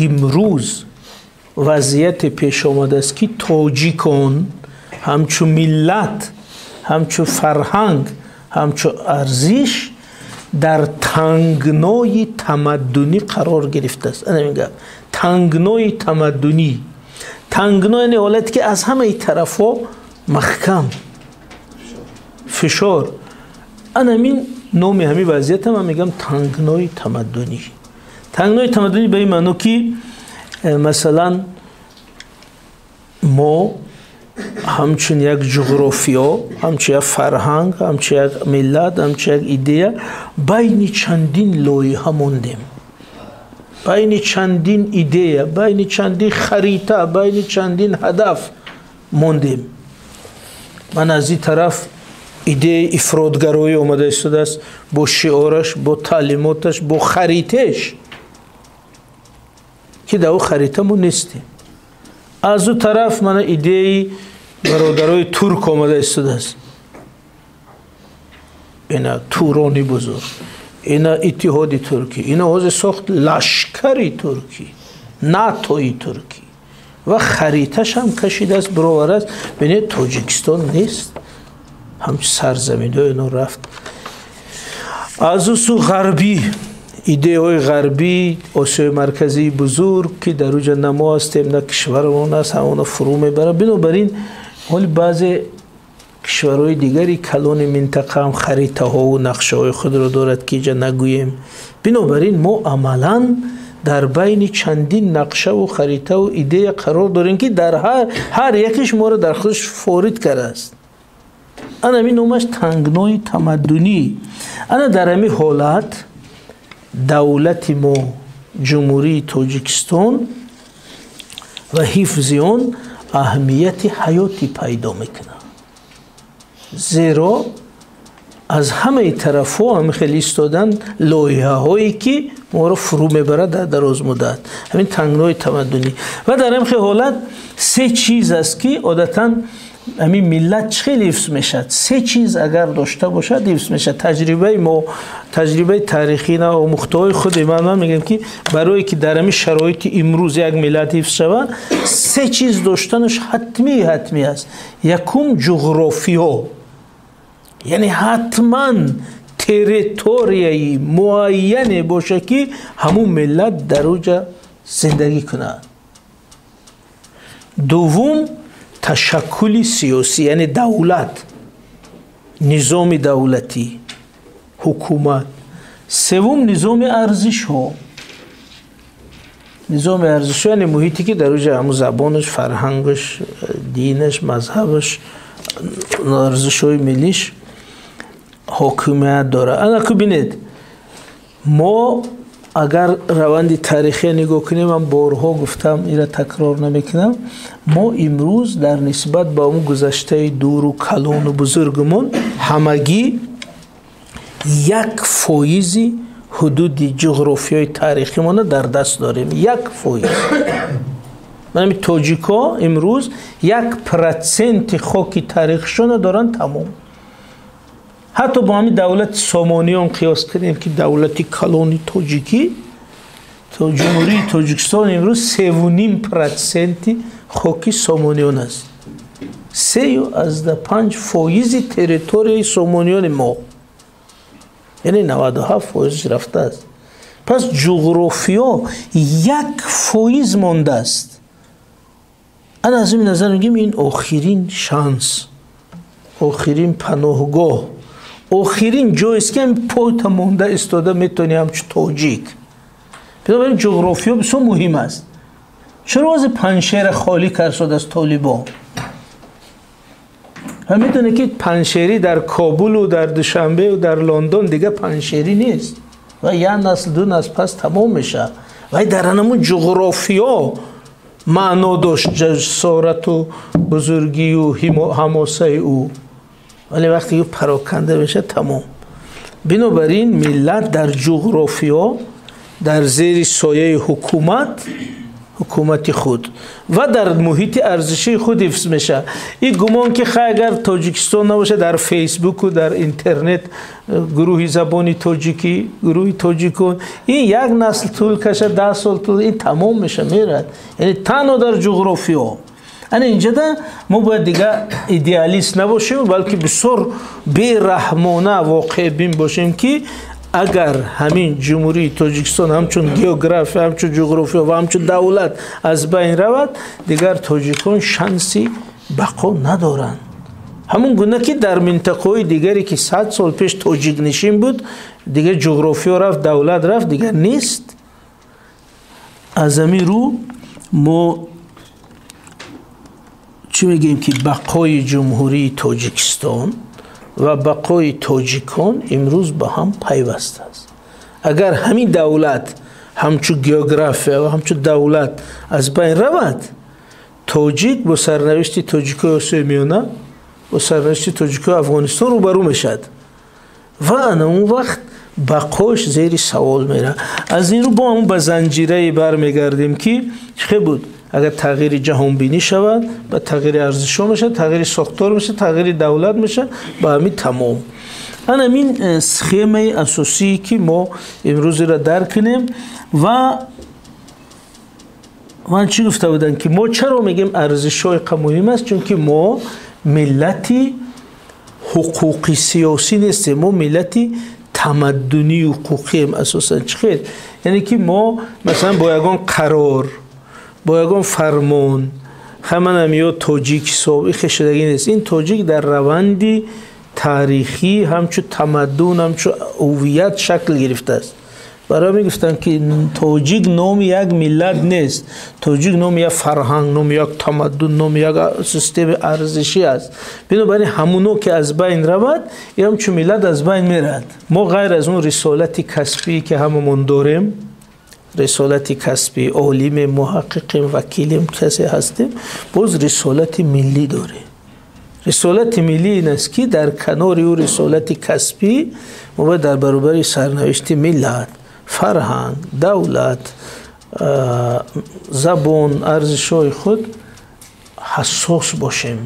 Имрӯз вазъияте пеш омадааст, ки тоҷикон ҳамчун миллат, ҳамчун фарҳанг, ҳамчун арзиш дар тангнои тамаддунӣ қарор гирифтааст. Ана мегӯям, тангнои тамаддунӣ. Тангно яъне ҳолате, ки аз ҳамаи тарафҳо маҳкам, фишор. Ана ҳамин номи ҳамин вазъията ман мегӯям тангнои тамаддунӣ. Тангнои тамаддунӣ ба ин маъно, ки масалан, мо ҳамчун як ҷуғрофиё, ҳамчун як фарҳанг, ҳамчун як миллат, ҳамчун як идея байни чандин лоиҳа мондем, байни чандин идея, байни чандин харита, байни чандин ҳадаф мондем. Ман аз ин тараф идеяи ифротгароӣ омада истодааст бо шиораш, бо таълимоташ, бо хариташ, ки дар ӯ харита мо нестем. Аз ӯ тараф мана идеяи бародарои турк омада истодааст, ина Турони бузург, ина Иттиҳоди Туркӣ, ина ҳозир сохт Лашкари Туркӣ, НАТОи Туркӣ ва хариташам кашидааст, бировардааст. Бинед, Тоҷикистон нест, ҳамчун сарзаминҳои ино рафт. Аз ӯ сӯ ғарбӣ, идеяҳои ғарбӣ, Осиёи Марказии бузург, ки дар уҷа на мо ҳастем, на кишварамон аст, ҳамона фурӯ мебарад. Бинобар ин ҳоли баъзе кишварҳои дигари калони минтақа ҳам харитаҳову нақшаҳои худро дорад, ки иҷа нагӯем. Бинобар ин мо амалан дар байни чандин нақшаву харитаву идея қарор дорем, ки дар ҳар якеш моро дар худаш форид кардааст. Ана ҳамин номаш тангнои тамаддунӣ. Ана дар ҳамин ҳолат давлати мо, Ҷумҳурии Тоҷикистон, ва ҳифзи он аҳамияти ҳаётӣ пайдо мекунад, зеро аз ҳамаи тарафҳо ҳамин хеле истодан лоиҳаҳое, ки моро фурӯ мебарад дар дарозмуддат, ҳамин тангнои тамаддунӣ. Ва дар ҳамин хел ҳолат се чиз аст, ки одатан ҳамин миллат чӣ хеле ҳифз мешавад. Се чиз агар дошта бошад, ҳифз мешавад. Таҷрибаи мо, таҷрибаи таърихӣ на омӯхтаҳои худи ман мегӯям, ки барое ки дар ҳамин шароити имрӯз як миллат ҳифз шавад, се чиз доштанаш ҳатмӣ ҳатмӣ аст. Якум, ҷуғрофиё, яъне ҳатман территорияи муайяне бошад, ки ҳамун миллат дар уҷа зиндагӣ кунад. Дуввум, ташаккули сиёсӣ, яъне давлат, низоми давлатӣ, ҳукумат. Севум, низоми арзишҳо. Низоми арзишҳо яъне муҳите, ки дар уҷа ҳамун забонаш, фарҳангаш, динаш, мазҳабаш, арзишҳои миллиш ҳокимият дорад. Ана ку бинед, мо агар раванди таърихия нигоҳ кунем, ман борҳо гуфтам, ира такрор намекунам, мо имрӯз дар нисбат ба он гузаштаи дуру калону бузургумон ҳамагӣ 1 фоизи ҳудуди ҷуғрофиёи таърихимона дар даст дорем. 1%. Манами тоҷикҳо имрӯз 1 проценти хоки таърихшона доранд, тамом. Ҳатто бо ҳамин давлати Сомониён қиёс кунем, ки давлати калони тоҷикӣ, Ҷумҳурии Тоҷикистон имрӯз 3,5 проценти хоки Сомониён аст, 3,5 фоизи территорияи Сомониёни мо, яъне 97 фоизш рафтааст. Пас ҷуғрофиё 1 фоиз мондааст. Ана аз ин назар мегӯем, ин охирин шанс, охирин паноҳгоҳ, охирин ҷоест, ки ҳамин пойта монда истода метавонӣ ҳамчун тоҷик. Бинобар ин ҷуғрофиё бисёр муҳим аст. Чаро ҳозир Паншера холӣ кард аз толибон? Ва медоне, ки паншерӣ дар Кобулу дар Душанбеу дар Лондон дига паншерӣ нест ва як насл, ду насл пас тамом мешавад. Вай дар ҳамун ҷуғрофиё маъно дошт, ҷасорату бузургию ҳамосаи ӯ, вале вақте ки пароканда мешавад, тамом. Бинобар ин миллат дар ҷуғрофиё, дар зери сояи ҳукумат. ҳукумати худ ва дар муҳити арзишии худ ҳифз мешавад. Ин гумон ки хай агар Тоҷикистон набошад, дар Фейсбуку дар интернет гурӯҳи забони тоҷикӣ, гурӯҳи тоҷикон, ин як насл тӯл кашад, 10 сол тӯл, ин тамом меша, мерад. Яъне танҳо дар ҷуғрофиё. Ана инҷода мо бояд дигар идеалист набошем, балки бисёр бераҳмона воқеъбин бошем, ки агар ҳамин Ҷумҳурии Тоҷикистон ҳамчун география, ҳамчун ҷуғрофия ва ҳамчун давлат аз байн равад, дигар тоҷикон шанси бақо надоранд. Ҳамон гуна ки дар минтақаҳои дигаре, ки 100 сол пеш тоҷикнишин буд, дигар ҷуғрофиё рафт, давлат рафт, дигар нест. Аз ҳамин рӯ мо чӣ мегӯем? Ки бақои Ҷумҳурии Тоҷикистон ва бақои тоҷикон имрӯз ба ҳам пайваст аст. Агар ҳамин давлат ҳамчун география ва ҳамчун давлат аз байн равад, тоҷик бо сарнавишти тоҷикои Осиёи Миёна, бо сарнавишти тоҷикои Афғонистон рӯбарӯ мешавад ва ана он вақт бақош зери савол меравад. Аз ин рӯ бо ҳамон ба занҷирае бармегардем, ки чӣ буд: агар тағйири ҷаҳонбинӣ шавад, ба тағйири арзишҳо мешавад, тағйири сохтор мешавад, тағйири давлат мешавад, ба ҳамин тамом. Ана ҳамин схемаи асосие, ки мо имрӯзеро дарк кунем. Ва ман чӣ гуфта будам, ки мо чаро мегӯем арзишҳои қа муҳим аст? Чунки мо миллати ҳуқуқи сиёсӣ нестем, мо миллати тамаддунии ҳуқуқием асосан. Чӣ хел? Яъне ки мо масалан бо ягон қарор, бо ягон фармон ҳаманам ё тоҷик ҳисоб хешидагӣ нест. Ин тоҷик дар раванди таърихӣ ҳамчун тамаддун, ҳамчун ҳувият шакл гирифтааст. Барои мегуфтанд, ки тоҷик номи як миллат нест, тоҷик номи як фарҳанг, номи як тамаддун, номи як системаи арзишӣ аст. Бинобар ин ҳамуно ки аз байн равад, ин ҳамчун миллат аз байн меравад. Мо ғайр аз он рисолати касбие, ки ҳамамон дорем, рисолати касбӣ, олимем, муҳаққиқем, вакилем, касе ҳастем, боз рисолати миллӣ дорем. Рисолати миллӣ ин аст, ки дар канори ӯ рисолати касбӣ мо бояд дар баробари сарнавишти миллат, фарҳанг, давлат, забон, арзишҳои худ ҳассос бошем.